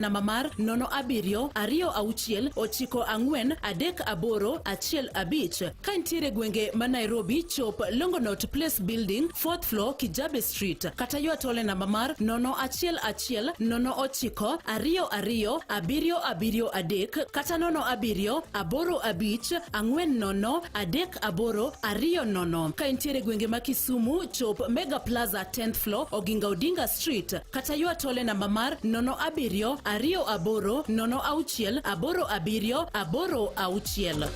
Namba mar 07 26 94 38 15. Ka intiere gwenge ma Nairobi, chop Longonot Place Building, 4th floor, Kijabe Street, kata ywa tole namba mar 011 09 22 773 kata 07 85 40 38 20. Ka intiere gwenge ma Kisumu, chop Mega Plaza 10th floor, Oginga Odinga Street, kata ywa tole namba mar 07 28 06 87 86.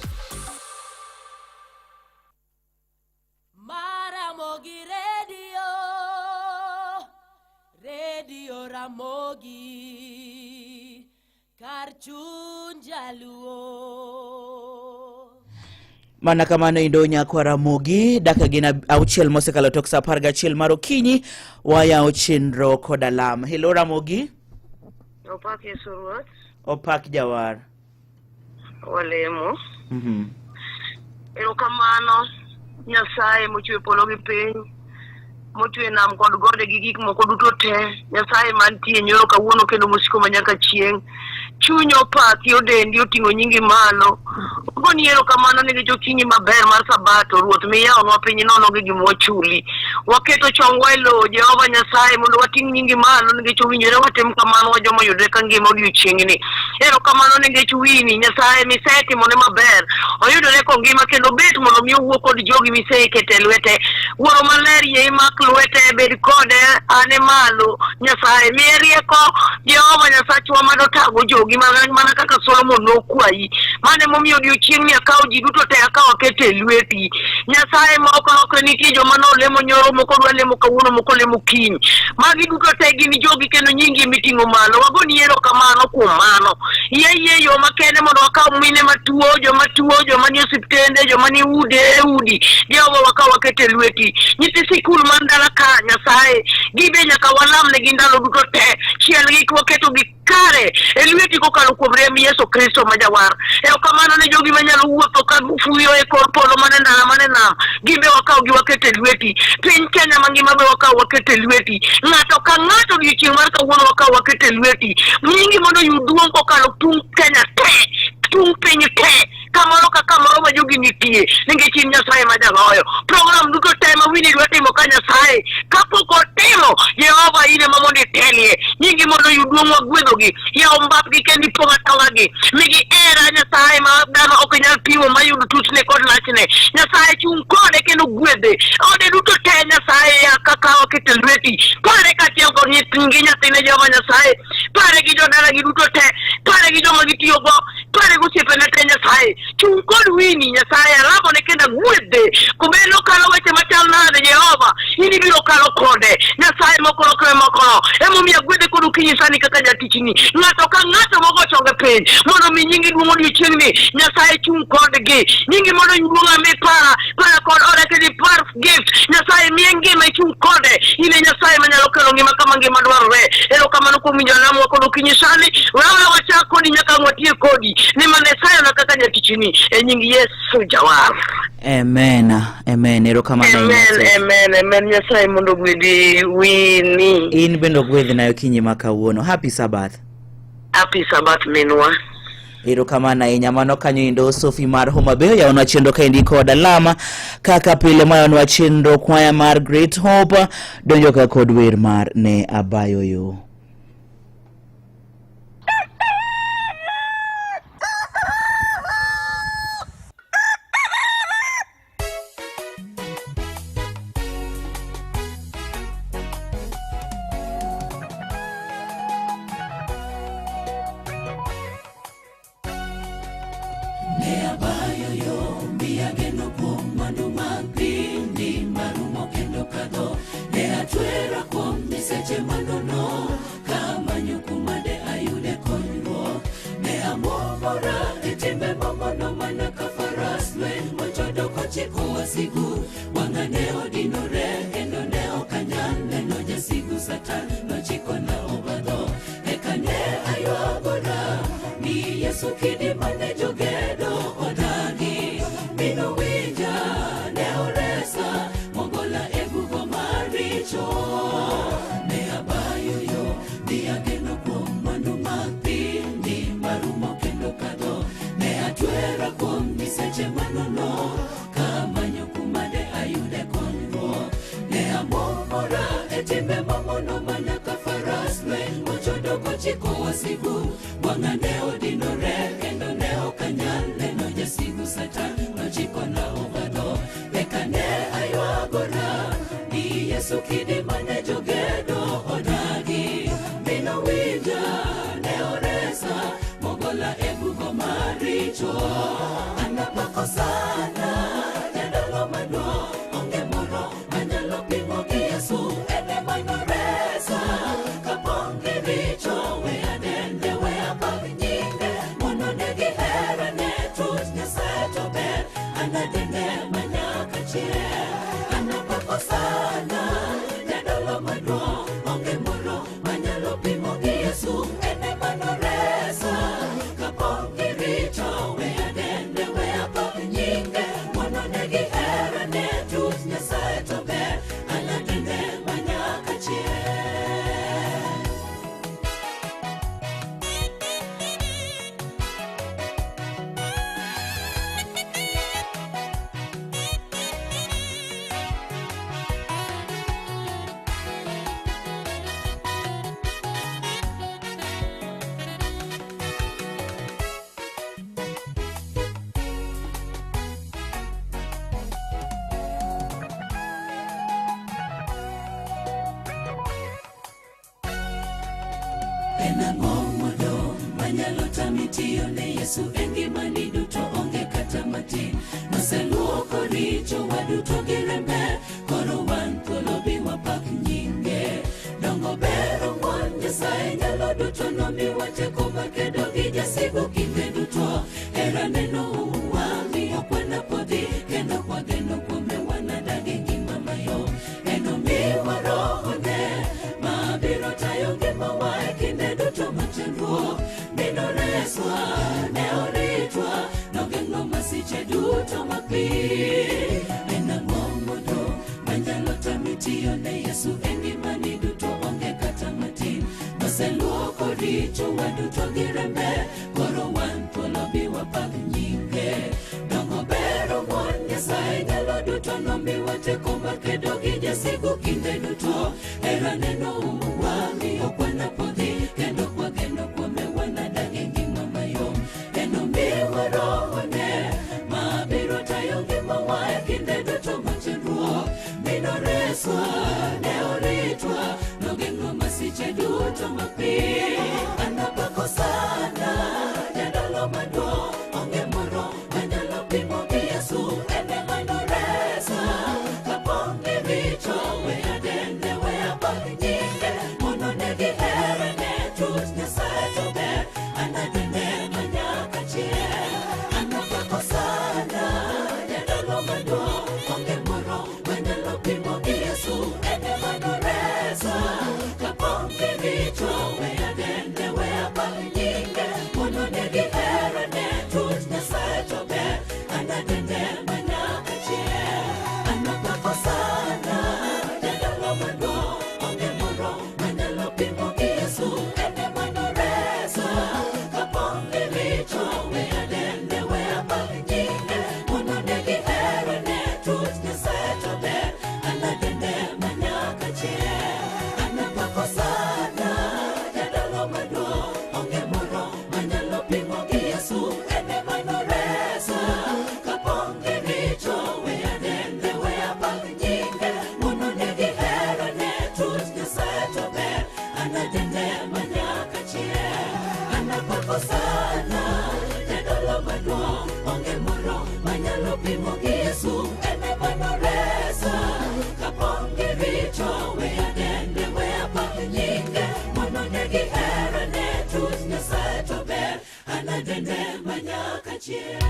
Maramogi Radio, Radio Ramogi, kar chuny jaluo. Mana kamano indo nyakwa Ramogi, dakika gin 6 mosekalo tok saa 11 mar okinyi, wayawo chenro kod alam. Hello Ramogi. Opak Yesu Ruoth. Opak Jawar. Walemo. Erokamano Nyasaye mochwe polo gi piny, mochwe nam kod gode gi gik moko duto te. Nyasaye mantie nyoro kawuono kendo mosiko manyaka chieng'. Chuny opaki odendi oting'o nyingi malo. Ogoni erokamano nikech okinyi maber mar Sabato, Ruoth miyawonwa piny nono gi gima wachuli. Waketo chongwa e lowo Jehova Nyasaye mondo wating' nyingi malo nikech owinjore watim kamano wa joma oyudre ka ngima odiochieng'ni. Erokamano nikech wini Nyasaye misetimone maber. Oyudore kongima kendo bet mondo mi owuo kod jogi misekete e lwete. Wuoro maler yie imak lwete bed kode ane malo Nyasaye miye rieko Jehova Nyasachwa mado tago jogi mana kaka Solomon nokwayi. Mano emomiyo odiochieng'ni akawo ji duto te akawo aketo e lweti. Nyasaye ma ok lokre nitie joma nolemo nyoro moko dwa lemo kawuono moko lemo kiny. Magi duto te gin jogi kendo nyingi emiting'o malo. Wagoni erokamano kuom mano. Yie yie yo makende mondo wakaw mine matuo, joma tuo, joma nie osiptende, joma nie ude e udi. Jehova wakaw waket e lweti. Nyithi sikul man dala ka Nyasaye, gibe nyaka walamnegi ndalo duto te. Chielgi waketogi kare e lweti kokalo kuom remb Yesu Kristo ma jawar. Erokamano ne jogi manyalo wuotho ka fuyo e kor polo mane ndara mane nam, gin be wakaw gi waket e lweti. Piny Kenya mangima be wakaw waket e lweti. Ng'ato ka ng'ato odiochieng' mar kawuono wakaw waket e lweti. Nyingi mondo oyud duong' kokalo tung' Kenya te, tung' piny te, kamoro ka kamoro ma jogi nitie, nikech in Nyasaye ma jaloyo. Program duto te ma Winnie dwa timo ka Nyasaye, kapok otimo, Jehova in ema mondo itelie. Nyingi mondo oyud duong' wagwedhogi, yaw mbapgi kendo ipong' atong'agi. Migi hera Nyasaye ma dhano ok nyal pimo mayud tutne kod lachne. Nyasaye chung' kode kendo gwedhe. Ode duto te Nyasaye ya kaka waketo e lweti. Pare kaachiel kod gi nyathine Jehova Nyasaye. Pare gi jodalagi duto te. Pare gi joma gitiyogo. Pare gi osiepene te Nyasaye. Chung' kod Winnie Nyasaye alamone kendo agwedhe. Kubed nokalo weche machal nade Jehova, in ibiro kalo kode. Nyasaye moko lokre moko. Emomiyo agwedhe kod okinyi sani kaka jatichni. Ng'ato ka ng'ato mogo chonge piny mondo mi nyingi duong' odiochieng'ni. Nyasaye chung' kodgi. Nyingi mondo oyud duong' ami para, para kod ode kendo ipar gift. Nyasaye miye ngima ichung' kode. In e Nyasaye manyalo kelo ngima kama ngima dwarore. Erokamano kuom winjo alamowa kod okinyi sani. Wewe wachak kodi nyaka ang' watiek kodi. Nimar Nyasaye kaka jatichni e nying Yesu Jawar. Amen. Amen. Erokamano ahinya. Amen, amen, amen. Nyasaye mondo ogwedhi Winnie. In bende ogwedhna okinyi ma kawuono. Happy Sabbath. Happy Sabbath minwa. Erokamano ahinya. Mano kanyo indo Sophie mar Homa Bay oyawonwa chenro kaendi kod alama kaka pile mayawonwa chenro kwaya mar Great Hope donjo ka kod wer mar ne abayo yo. Ne abayo yo mi ageno kuom mwandu mag pinyni marumo kendo kadho. Ne atwera kuom nyiseche manono, kamanyo kuma de ayude konyruok. Ne amwomora e timbe mamono mana ka faras lweny mochodo kochiko wasigu. Wang'a ne odinore kendo ne ok anyal neno jasigu Satan nochikona obadho. Eka ne aywagora ni Yesu kidi mane jogedo odagi. Mi nowinja, ne oresa, mogola e bugo maricho. Ne abayo yo, mi ageno kuom mwandu mag chiko wasigu. Wang'a ne odinore kendo ne ok anyal neno jasigu Satan nochikona obadho. Eka ne aywagora ni Yesu kidi mane jogedo odagi. Minowinja ne oresa mogola e bugo maricho. Anapako sana jadolo maduong', onge moro manyalo pimo gi Yesu, en ema noresa. Kapong' gi richo, we adende, we apak nyinge, mondo ne giherane tut Nyasaye to ber, anadende manyaka chieng'. Anapako sana jadolo maduong', onge moro manyalo pimo gi Yesu, en ema noresa. Kapong' gi richo, we adende, we apak nyinge, mondo ne giherane tut Nyasaye to ber, anadende manyaka chieng'. En ang'o modong' manyalo tami tiyo ne Yesu e ngimani duto onge kata matin. Noseluoko richowa duto gi rembe, koro wan thuolo bi wapak nyinge. Dongo bero ng'won Nyasaye nyalo duto nomiwa teko mar kedo gi jasigu kinde duto. Herane nouwa miyo kwana podhi, kendo kwageno kuome wanadag e ngima mayom. Enomiwa rohone mabiro tayo ngimawa e kinde duto mag chandruok. Minoreswa, ne oritwa, nogeng'o masiche duto mag piny. En ang'o modong' manyalo tami tiyo ne Yesu e ngimani duto onge kata matin. Noseluoko richowa duto gi rembe, koro wan thuolo bi wapak nyinge. Dongo bero ng'won Nyasaye nyalo duto nomiwa teko mar kedo gi jasigu kinde duto. Herane nouwa miyo kwana podhi, kendo kwageno kuome wanadag e ngima mayom. Enomiwa rohone mabiro tayo ngimawa e kinde duto mag chandruok. Minoreswa, ne oritwa, nogeng'o masiche duto mag piny. Anapako sana jadolo maduong', onge moro manyalo pimo gi Yesu, en ema noresa. Kapong' gi richo, we adende, we apak nyinge, mondo ne giherane tut Nyasaye to ber, anadende manyaka chieng'. Anapako sana jadolo maduong', onge moro manyalo pimo gi Yesu, en ema noresa. Kapong' gi richo, we adende, we apak nyinge, mondo ne giherane tut Nyasaye to ber, anadende manyaka chieng'. Anapako sana jadolo maduong', onge moro manyalo pimo gi Yesu, en ema noresa. Kapong' gi richo, we adende, we apak nyinge, mondo ne giherane tut Nyasaye to ber, anadende manyaka chieng'. Anapako sana jadolo maduong', onge moro manyalo pimo gi Yesu, en ema noresa. Kapong' gi richo, we adende, we apak nyinge, mondo ne giherane tut Nyasaye to ber, anadende manyaka chieng'. Anapako sana jadolo maduong', onge moro manyalo pimo gi Yesu, en ema noresa. Kapong' gi richo, we adende, we apak nyinge, mondo ne giherane tut Nyasaye to ber, anadende manyaka chieng'.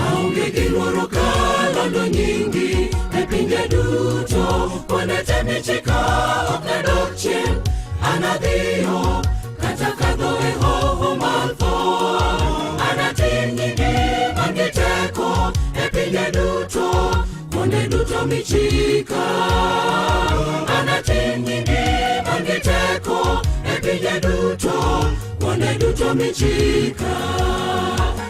Aonge gi luoro kalando nyingi e pinje duto, kuonde te michika ok nadok chien, anadhiyo kata kadho e hoho mar tho. Anating' nyingi man gi teko e pinje duto, kuonde Kuonde duto michika Anating' nyingi man gi teko e pinje duto Kuonde duto michika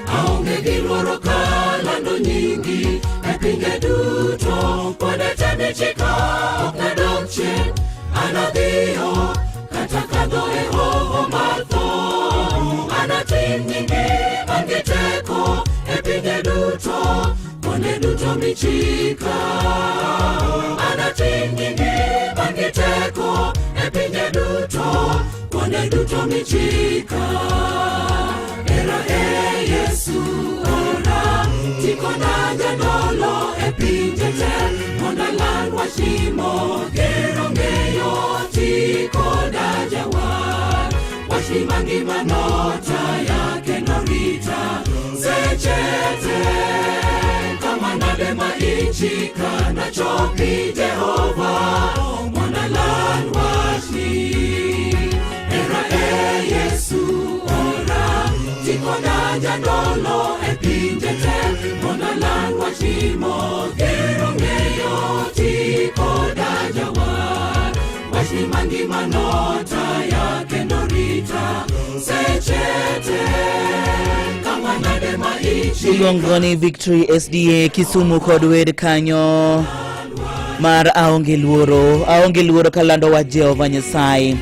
Aonge gi luoro kalando nyingi e pinje duto Kuonde te michika ok nadog chien Anadhiyo kata kadho e hoho mar tho Anating' nyingi man gi teko e pinje duto Kuonde duto michika Anating' nyingi man gi teko e pinje duto Kuonde duto michika Era e Yesu ora Tikona jadolo e pinje te Mondo aland wachni mogero ng'eyo Tikoda jawar Wachni mangima notaya kendo rita Seche te kama nade ma ichika nachopi Jehova mondo aland wachni Era e Yesu ora Tikona jadolo e pinje te mondo aland wachni mogero ng'eyo Tikoda jawar Wachni mangima notaya kendo rita Seche te kama nade ma ichika Iluongo ni Victory SDA Kisumu kod wer kanyo mar aonge luoro, aonge luoro kalando wach Jehova Nyasaye.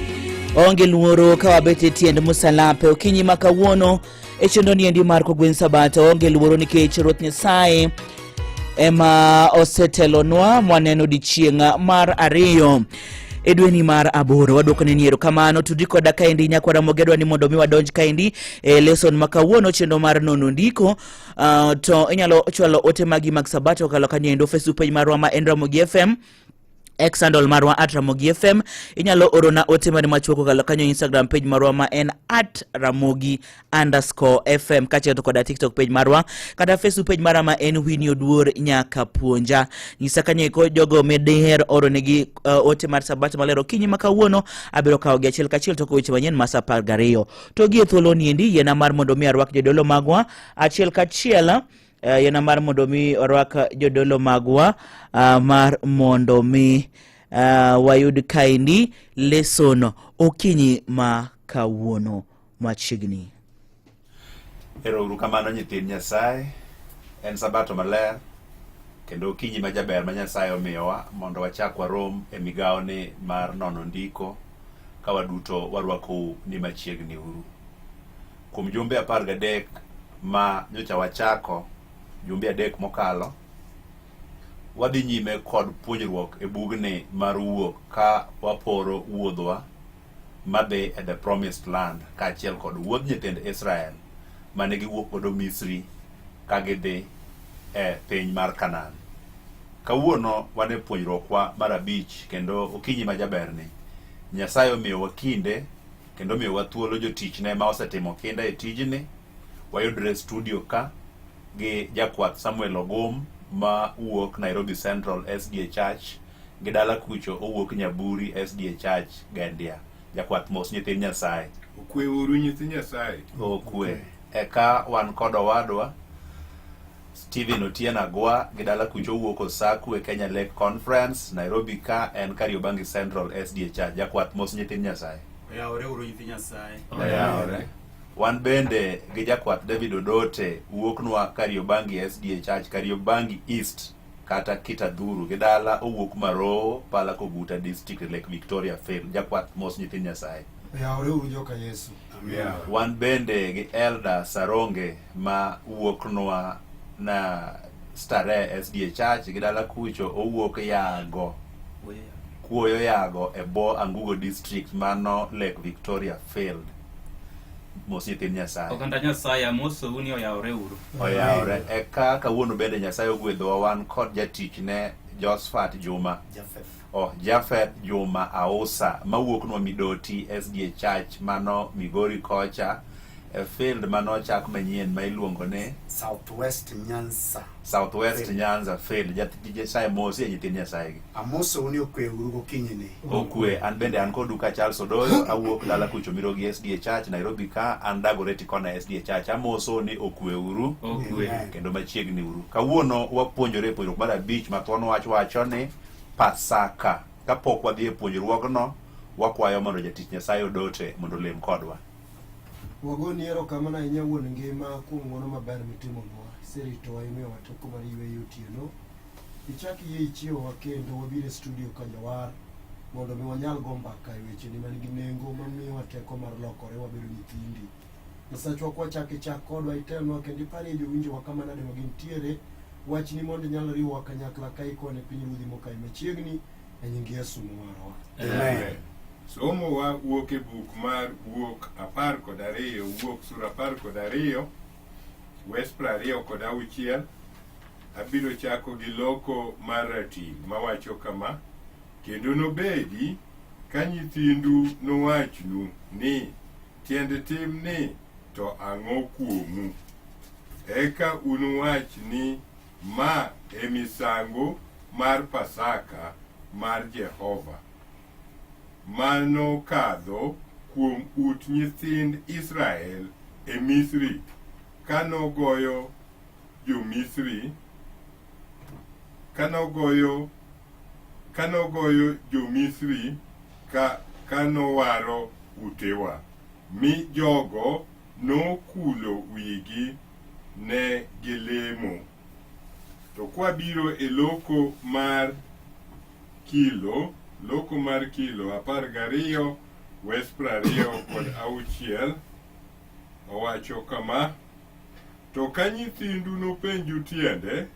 Aonge luoro ka wabet e tiend musalape okinyi ma kawuono e chenro ni endi mar kogwen sabato. Aonge luoro nikech Ruoth Nyasaye ema osetelonwa mwaneno odiechieng' mar ariyo e dweni mar aboro. Wadwoko ni erokamano. Tudri koda kaendi nyakwara mogedwa ni mondo mi wadonj kaendi e lesson ma kawuono chenro mar nono ndiko. To inyalo chwalo ote magi mag sabato kokalo kanyo endo Facebook page marwa ma en Ramogi FM, X handle marwa at Ramogi FM. Inyalo orona ote mane machuok kokalo kanyo Instagram page marwa ma en at Ramogi underscore FM, kaachiel to koda TikTok page marwa kata Facebook page mara ma en Winnie Oduor Nyaka Puonja. Nyisa kanyo eko jogo madiher oronegi ote mar sabato maler okinyi ma kawuono. Abiro kawogi achiel kachiel tok weche manyien ma sa 12. To gi e thuolo ni endi yiena mar mondo mi arwak jodolo magwa achiel kachiel. Yiena mar mondo mi orwak jodolo magwa mar mondo mi wayud kaendi leson okinyi ma kawuono machiegni. Ero uru kamano nyithind Nyasaye. En sabato maler kendo okinyi ma jaber ma Nyasaye omiyowa mondo wachak warom e migawo ni mar nono ndiko ka waduto warwakou ni machiegni uru. Kuom jumbe 13 ma nyocha wachako, jumbe 3 mokalo, wadhi nyime kod puonjruok e bugni mar wuok ka waporo wuodhwa madhi e the promised land kaachiel kod wuodh nyithind Israel mane giwuok godo Misri ka gidhi e piny mar Canaan. Kawuono wan e puonjruokwa mar 5 kendo okinyi ma jaberni Nyasaye omiyowa kinde kendo omiyowa thuolo jotichne ma osetimo kinda e tijni. Wayudre e studio ka gi jakwath Samuel Ogum ma wuok Nairobi Central SDA Church gi dala kucho owuok Nyaburi SDA Church Gendia. Jakwath mos nyithind Nyasaye. Okwe uru nyithi Nyasaye. Okwe. Eka wan kod owadwa Stephen Otieno Agwa gi dala kucho owuok Osaku e Kenya Lake Conference Nairobi ka en Kariobangi Central SDA Church. Jakwath mos nyithind Nyasaye. Oyawore uru nyithi Nyasaye. Oyawore. Wan bende gi jakwath David Odote wuoknwa Kariobangi SDA Church Kariobangi East kata Kitadhuru gi dala owuok Marowo Pala Koguta District Lake Victoria Field. Jakwath mos nyithind Nyasaye. Oyawore uru joka Yesu. Wan bende gi Elder Saronge ma wuoknwa na Starehe SDA Church gi dala kucho owuok Yago Kuoyo Yago e bo Angugo District mano Lake Victoria Field. Mos nyithind Nyasaye. Oganda Nyasaye amosou ni oyawore uru. Oyawore. Eka kawuono bende Nyasaye ogwedhowa wan kod jatichne Josephat Juma. Oh, Jafeth Juma Ausa mawuoknwa Midoti SDA Church mano Migori kocha. E field manochak manyien ma iluongo ni Southwest Nyanza. Southwest Field. Nyanza Field. Jatich Nyasaye mosi e nyithind Nyasaye gi. Amosou ni okwe uru gokinyi ni. Okwe, an bende an kodu ka Charles Odoyo, awuok dala kucho Mirogi SDA Church, Nairobi ka, an Dagoretti Corner SDA Church. Amoso ni okwe uru. Okwe. Amen. Kendo machiegni uru. Kawuono wapuonjore e puonjruok mar abich ma thuon wach wacho ni Pasaka. Kapok wadhi e puonjruogno, wakwayo mondo jatich Nyasaye Odote mondo olem kodwa. Wagoni erokamano ahinya wuon ngima kuom ng'wono maber mitimonwa. Iseritowa imiyowa teko mar yueyo otieno. Ichak iyie ichiewowa kendo wabiro e studio ka jowar mondo mi wanyal go mbaka e wecheni man gi nengo mamiyowa teko mar lokore wabedo nyithindi. Nyasachwa kwachak ichak kodwa itelnwa kendo iparie jowinjowa kama nade ma gintiere. Wachni mondo inyal riwowa kanyakla ka ikone pinyruodhi mokayo machiegni e nying Yesu mowarowa. Amen. Somowa wuok e buk mar Wuok 12, Wuok sura 12, wes 26. Abiro chako gi loko mar ratil mawacho kama: Kendo nobedi ka nyithindu nowachnu ni, tiend tim ni to ang'o kuomu? Eka unuwach ni, ma e misango mar Pasaka mar Jehova manokadho kuom ut nyithind Israel e Misri kanogoyo jo-Misri kanogoyo kanogoyo jo-Misri ka kanowaro utewa mi jogo nokulo wigi ne gilemo. To kwabiro e loko mar kilo, loko mar kilo 12 wes 26 owacho kama: To ka nyithindu nopenju tiende,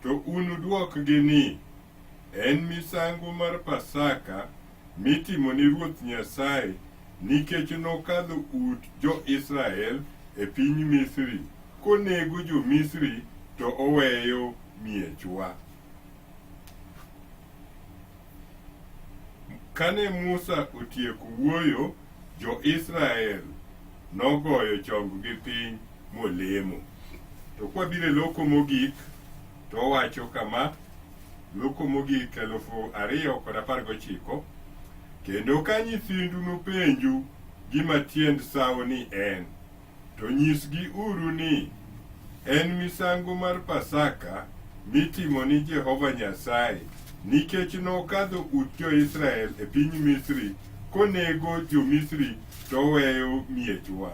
to unudwokgi ni, en misango mar Pasaka mitimo ni Ruoth Nyasaye nikech nokadho ut jo-Israel e piny Misri konego jo-Misri to oweyo miechwa. Kane Musa otieko wuoyo, jo-Israel nogoyo chonggi piny molemo. To kwabiro e loko mogik, to owacho kama, loko mogik 2019, kendo ka nyithindu nopenju gima tiend sawo ni en, to nyisgi uru ni en misango mar Pasaka mitimo ni Jehova Nyasaye nikech nokadho ut jo-Israel e piny Misri konego jo-Misri to oweyo miechwa.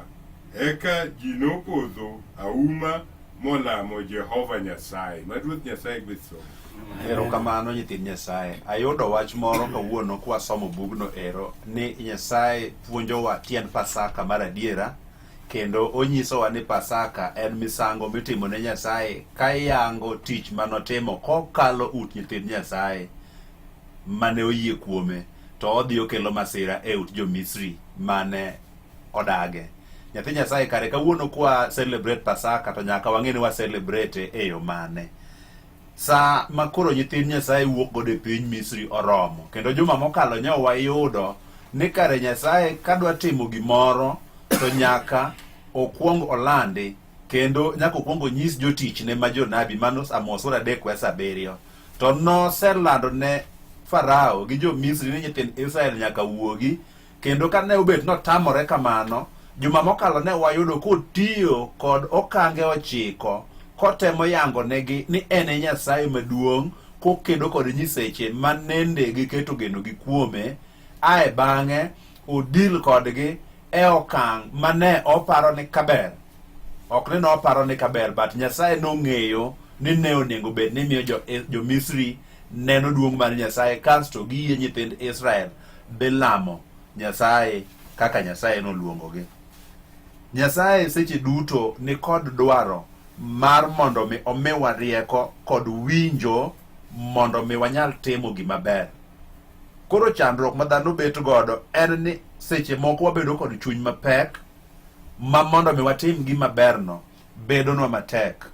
Eka ji nopodho auma molamo Jehova Nyasaye. Ma Ruoth Nyasaye gweth somo. Erokamano nyithind Nyasaye. Ayudo wach moro kawuono kwasomo bugno ero ni Nyasaye puonjowa tiend Pasaka mar adiera kendo onyisowa ni Pasaka en misango mitimo ne Nyasaye ka iyango tich manotimo kokalo ut nyithind Nyasaye mane oyie kuome to odhi okelo masira e ut jo-Misri mane odage. Nyathi Nyasaye kare kawuono kwa celebrate Pasaka to nyaka wang'e ni wa celebrate e yo mane. Sa ma koro nyithind Nyasaye wuok godo e piny Misri oromo kendo juma mokalo nyo wayudo ni kare Nyasaye kadwa timo gimoro to nyaka okwong olandi kendo nyaka okwong onyis jotichne ma jonabi mano Amos sura 3 wes 7 to noselando ne Farao gi jo-Misri ni nyithind Israel nyaka wuogi Kendo kane obet notamore kamano, juma mokalo ne wayudo kotiyo kod okange 9 kotemo yango negi ni en e Nyasaye maduong' kokedo kod nyiseche manende giketo genogi kuome, ae bang'e odil kodgi e okang' mane oparo ni kaber. Ok ni noparo ni kaber, but Nyasaye nong'eyo ni ne onego bed ni miyo jo-Misri neno duong' mar Nyasaye kasto giyie nyithind Israel dhi lamo Nyasaye kaka Nyasaye noluongogi. Nyasaye seche duto ni kod dwaro mar mondo mi omiwa rieko kod winjo mondo mi wanyal timo gima ber. Koro chandruok ma dhano bet godo en ni seche moko wabedo kod chuny mapek ma mondo mi watim gima berno bedonwa matek.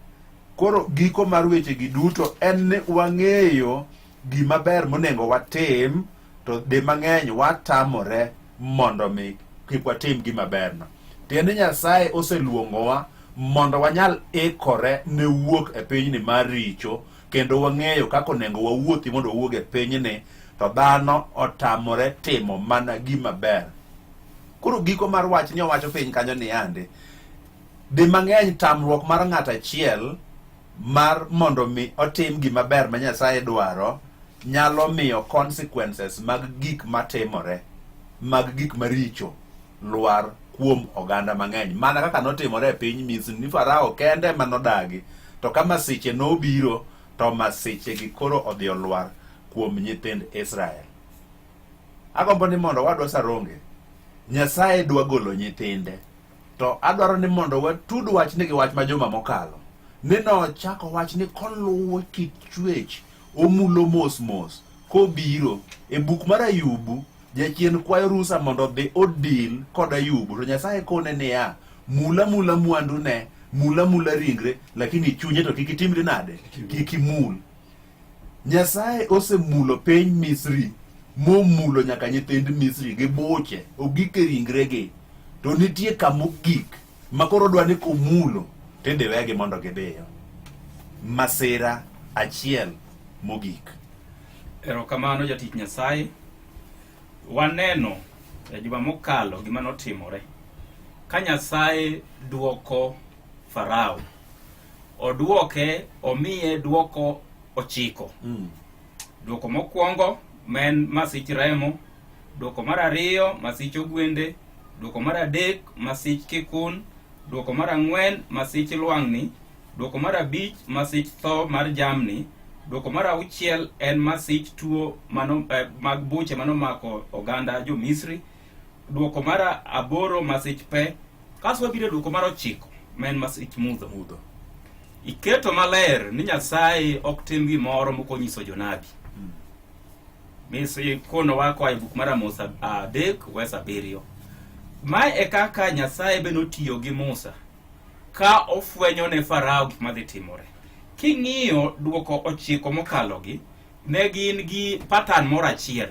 Koro giko mar wechegi duto en ni wang'eyo gima ber monego watim to di mang'eny watamore mondo mi kik watim gima berno. Tiende ni Nyasaye oseluongowa mondo wanyal ikore ne wuok e pinyni mar richo kendo wang'eyo kaka onego wawuothi mondo wawuog e pinyni to dhano otamore timo mana gima ber. Koro giko mar wachni owacho piny kanyo ni yande di mang'eny tamruok mar ng'ato achiel mar mondo mi otim gima ber ma Nyasaye dwaro nyalo miyo consequences mag gik matimore mag gik maricho lwar kuom oganda mang'eny mana kaka notimore e piny Misri ni Farao kende ema nodagi to ka masiche nobiro to masichegi koro odhi olwar kuom nyithind Israel. Agombo ni mondo wadwa Saronge, Nyasaye dwa golo nyithinde to adwaro ni mondo watud wachni gi wach ma juma mokalo ni nochako wach ni koluwo kit chwech omulo mos mos kobiro e buk mar Ayubu jachien kwayo rusa mondo odhi odil kod Ayubu to Nyasaye kone niya mula mula mwandune mula mula ringre lakini chunye to kik itimri nade kik imul Nyasaye osemulo piny Misri momulo nyaka nyithind Misri gi buche ogik e ringregi to nitie kamogik ma koro dwa ni komulo tidhi wegi mondo gidhiyo masira achiel mogik. Erokamano jatich Nyasaye. Waneno e juma mokalo gima notimore ka Nyasaye duoko Farao. Oduoke omiye duoko ochiko. Duoko mokwongo ma en masich remo, duoko mar ariyo masich ogwende, duoko mar adek masich kikun, duoko mar ang'wen masich lwang'ni, duoko mar abich masich tho mar jamni, duoko mar auchiel en masich tuo mano, eh, mag buche manomako oganda jo-Misri, duoko mar aboro masich pe, kasto wabiro e duoko mar ochiko ma en masich mudho. Mudho. Iketo maler ni Nyasaye ok tim gimoro mokonyiso jonabi. Misri konowa koa e buk mar Amos 3 wes 7. Mae e kaka Nyasaye be notiyo gi Musa ka ofwenyo ne Farao gik madhi timore. King'iyo duoko ochiko mokalogi, ne gin gi pattern moro achiel.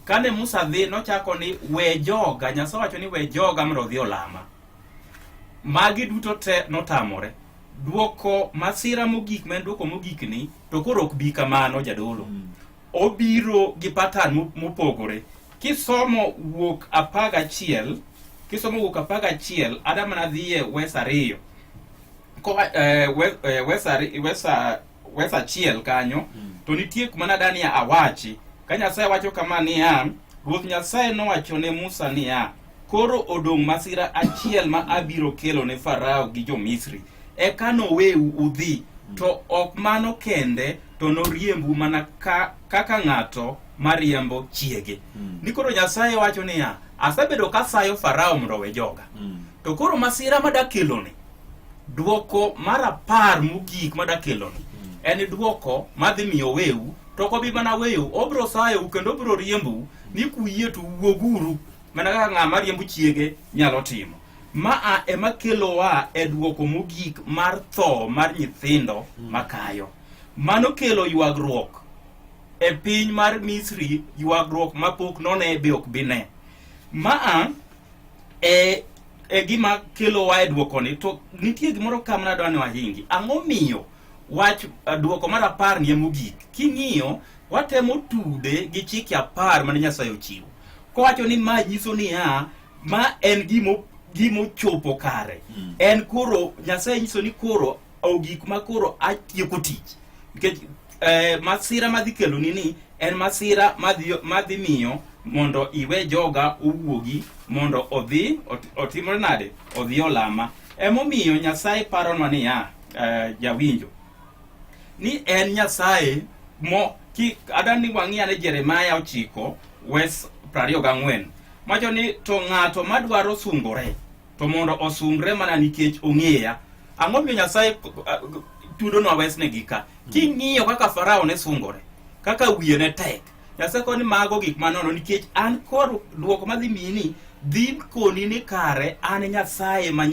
Kane Musa dhi nochako ni we joga, Nyasaye wacho ni we joga mondo odhi olama. Magi duto te notamore. Duoko masira mogik ma en duoko mogik ni to koro ok bi kamano jadolo. Obiro gi pattern mopogore. Kisomo wuok 11, kisomo wuok 11, ada mana dhiye wes 2. Koa wes wes 1 kanyo, to nitie kuma nadani awachi. Ka Nyasaye wacho kama niya, Ruoth Nyasaye nowacho ne Musa niya, koro odong' masira achiel ma abiro kelo ne Farao gi jo-Misri, eka noweu udhi, to ok mano kende, to noriembu mana kaka ng'ato mariembo chiege. Ni koro Nyasaye wacho niya, asebedo kasayo Farao mondo owe joga. To koro masira madakeloni, duoko mar 10 mogik madakeloni, en duoko madhi miyo weu, to ok obi mana weyou, obiro sayou kendo obiro riembou, ni kuyie to wuoguru, mana kaka ng'ama riembo chiege nyalo timo. Maa ema kelowa e duoko mogik mar tho mar nyithindo makayo. Mano kelo ywagruok e piny mar Misri, ywagruok mapok none be ok bi ne. Maa e gima kelowa e duokoni. To nitie gimoro ka mana adwa ni wahingi. Ang'o miyo wach duoko mar 10 ni mogik? King'iyo watemo tude gi chike 10 mane Nyasaye ochiwo. Kowacho ni ma nyiso niya, ma en gimochopo kare. En koro Nyasaye nyiso ni koro ogik ma koro atieko tich. Nikech masira madhi keloni ni en masira madhi miyo mondo iwe joga owuogi mondo odhi otimre nade, odhi olama. Emomiyo Nyasaye paronwa niya, jawinjo, ni en Nyasaye mo ki adani wang'i ane Jeremia 9 wes 24 macho ni to ng'ato madwaro sungore to mondo osungre mana nikech ong'eya. Ang'o miyo Nyasaye tudonwa wesnegi ka? King'iyo kaka Farao ne sungore, kaka wiye ne tek, Nyasaye koni mago gik manono nikech an kod duoko madhi miyi ni dhi koni ni kare an Nyasaye ma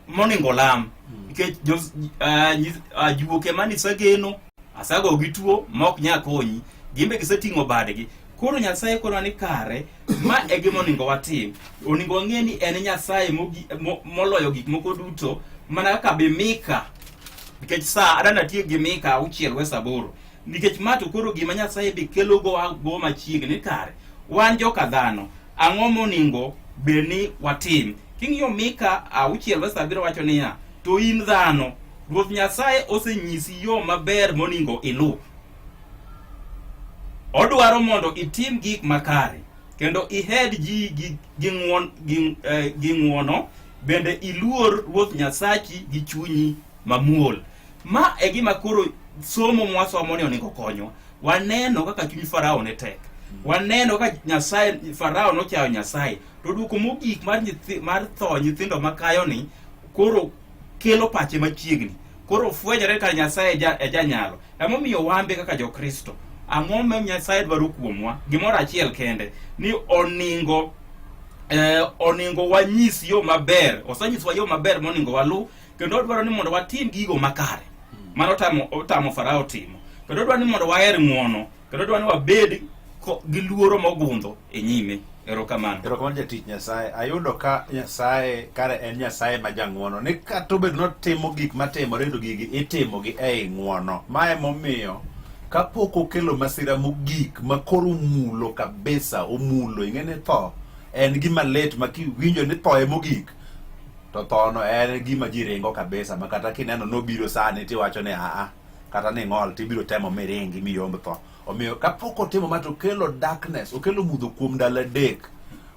moningo lam. Nikech juoke mane isegeno asago gi tuo ma ok nyal konyi, gin be giseting'o badgi. Koro Nyasaye konwa ni kare ma e gima oningo watim. Oningo wang'e ni en Nyasaye moloyo gik moko duto mana kaka be Mika nikech sa adwa natiek gi Mika auchiel wes aboro nikech ma to koro gima Nyasaye be kelo go go machiegni ni kare wan joka dhano ang'o moningo bed ni watim king'iyo Mika auchiel wes abiriyo wacho niya to in dhano Ruoth Nyasaye osenyisi yo maber moningo iluw Odwaro mondo itim gik makare kendo ihed ji gi, gi, ng'uon, gi, eh, gi ng'uono bende iluor Ruoth Nyasachi gi chunyi mamuol. Ma e gima koro somo mwasomo ni onego konywa. Waneno kaka chuny Farao ne tek. Waneno kaka Nyasaye Farao nochayo Nyasaye. To duoko mogik mar nyithi, mar tho nyithindo makayo ni koro kelo pache machiegni. Koro fwenyore ka Nyasaye e janyalo. Emomiyo wan be kaka Jokristo, ang'o ma Nyasaye dwaro kuomwa? Gimoro achiel kende, ni oningo oningo wanyis yo maber, osenyiswa yo maber moningo waluw, kendo odwaro ni mondo watim gigo makare. Mano otamo Farao timo. Kendo odwaro ni mondo waher ng'wono, kendo odwaro ni wabed gi luoro mogundho e nyime. Erokamano. Erokamano jatich Nyasaye. Ayudo ka Nyasaye kare en Nyasaye ma jang'wono. Ni kata obedo ni otimo gik matimore to gigi itimogi ei ng'wono. Ma emomiyo kapok okelo masira mogik ma koro omulo kabisa, omulo, ing'e ni tho en gima lit ma kiwinjo ni tho emogik to thono en gima ji ringo kabisa ma kata kineno nobiro sani tiwacho ni aa kata ni ng'ol tibiro temo miringi miyomb tho. Omiyo kapok otimo ma to okelo darkness, okelo mudho kuom ndalo adek.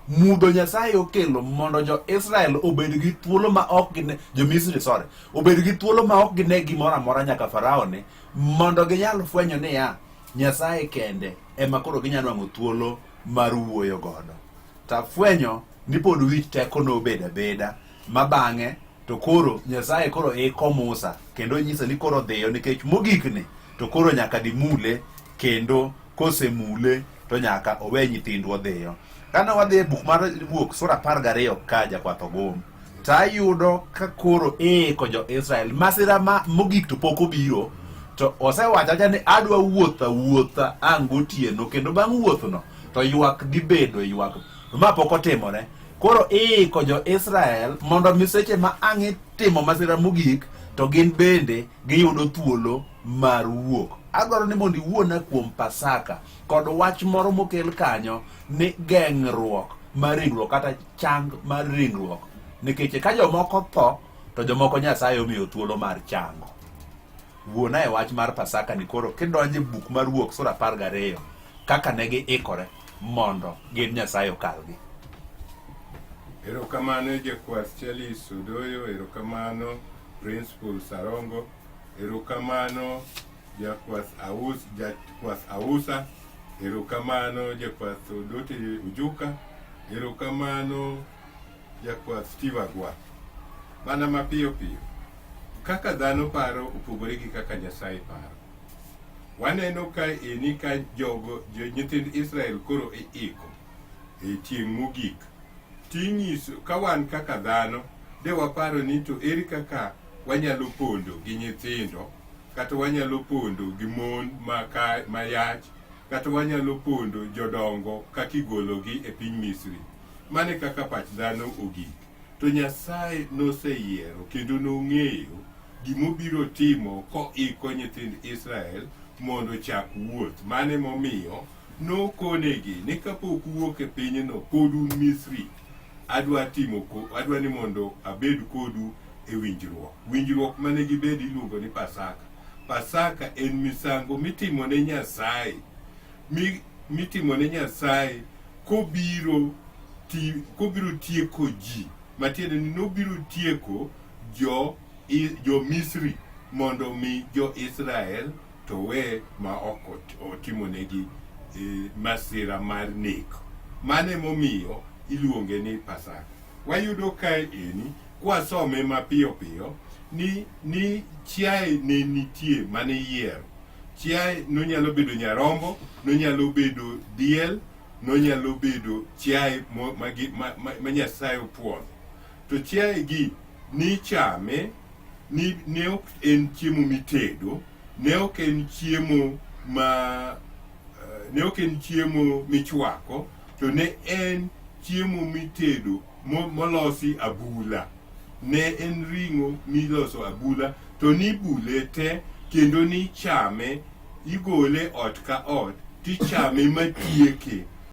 Mudho Nyasaye okelo mondo jo-Israel obed gi thuolo ma ok gine, jo-Misri sorry, obed gi thuolo ma ok gine gimoro amora nyaka Farao ni, mondo ginyal fwenyo niya, Nyasaye kende ema koro ginyalo nwang'o thuolo mar wuoyo godo. Tafwenyo ni pod wich teko nobedo abeda ma bang'e to koro Nyasaye koro iko Musa kendo nyise ni koro dhiyo nikech mogik ni to koro nyaka dimule kendo kosemule to nyaka owe nyithindwa odhiyo. Kane wadhi e buk mar wuok sura 12 ka jakwath ogum to ayudo ka koro iiko jo-Israel masira ma mogik to pok obiro to osewacho acha ni adwa wuotho awuotha ang' gotieno kendo bang' wuothno to ywak dhi bedo ywak ma pok otimore koro iiko jo-Israel mondo mi seche ma ang' itimo masira mogik to gin bende giyudo thuolo mar wuok. Adwaro ni mondo iwuona kuom Pasaka kod wach moro mokel kanyo ni geng'ruok mar ringruok kata chang mar ringruok nikech ka jomoko tho to jomoko Nyasaye omiyo thuolo mar chango. Wuona e wach mar Pasaka ni koro kidonjo e buk mar wuok sura 12 kaka ne giikore mondo gin Nyasaye okalgi. Erokamano jakwath Charles Odoyo, erokamano Principal Sarongo, erokamano jakwath Aus, jakwath Ausa, erokamano jakwath Odote Ojuka, erokamano jakwath Steve Agwa. Mana mapiyo piyo, kaka dhano paro opogore gi kaka Nyasaye paro. Waneno ka eni ka jogo jo nyithind Israel koro iiko e tieng' mogik. Tinyiso ka wan kaka dhano de waparo ni to ere kaka wanyalo pondo gi nyithindo kata wanyalo pondo gi mon ma ka ma yach kata wanyalo pondo jodongo kaka igologi e piny Misri. Mano e kaka pach dhano ogik. To Nyasaye noseyiero kendo nong'eyo gimobiro timo koiko nyithind Israel mondo ochak wuoth. Mano emomiyo nokonegi ni kapok uwuok e pinyno pod un Misri, adwa timo adwa ni mondo abed kodu e winjruok. Winjruok mane gibed iluongo ni Pasaka. Pasaka en misango mitimo ne Nyasaye mitimo ne Nyasaye kobiro kobiro tieko ji, matiende ni nobiro tieko jo jo Misri mondo mi jo Israel to we ma ok otimonegi masira mar nek. Mano emomiyo iluonge ni Pasaka. Wayudo kae eni kwasome mapiyo piyo ni chiaye ne nitie mane iyiero. Chiaye nonyalo bedo nyarombo, nonyalo bedo diel, nonyalo bedo chiaye ma Nyasaye opuodho. To chiaye gi nichame, ni ne ok en chiemo mitedo, ne ok en chiemo ma Ne ok en chiemo michwako, to ne en chiemo mitedo molosi abula. Ne en ring'o miloso abula, to nibule te kendo nichame, igole ot ka ot, tichame matieke.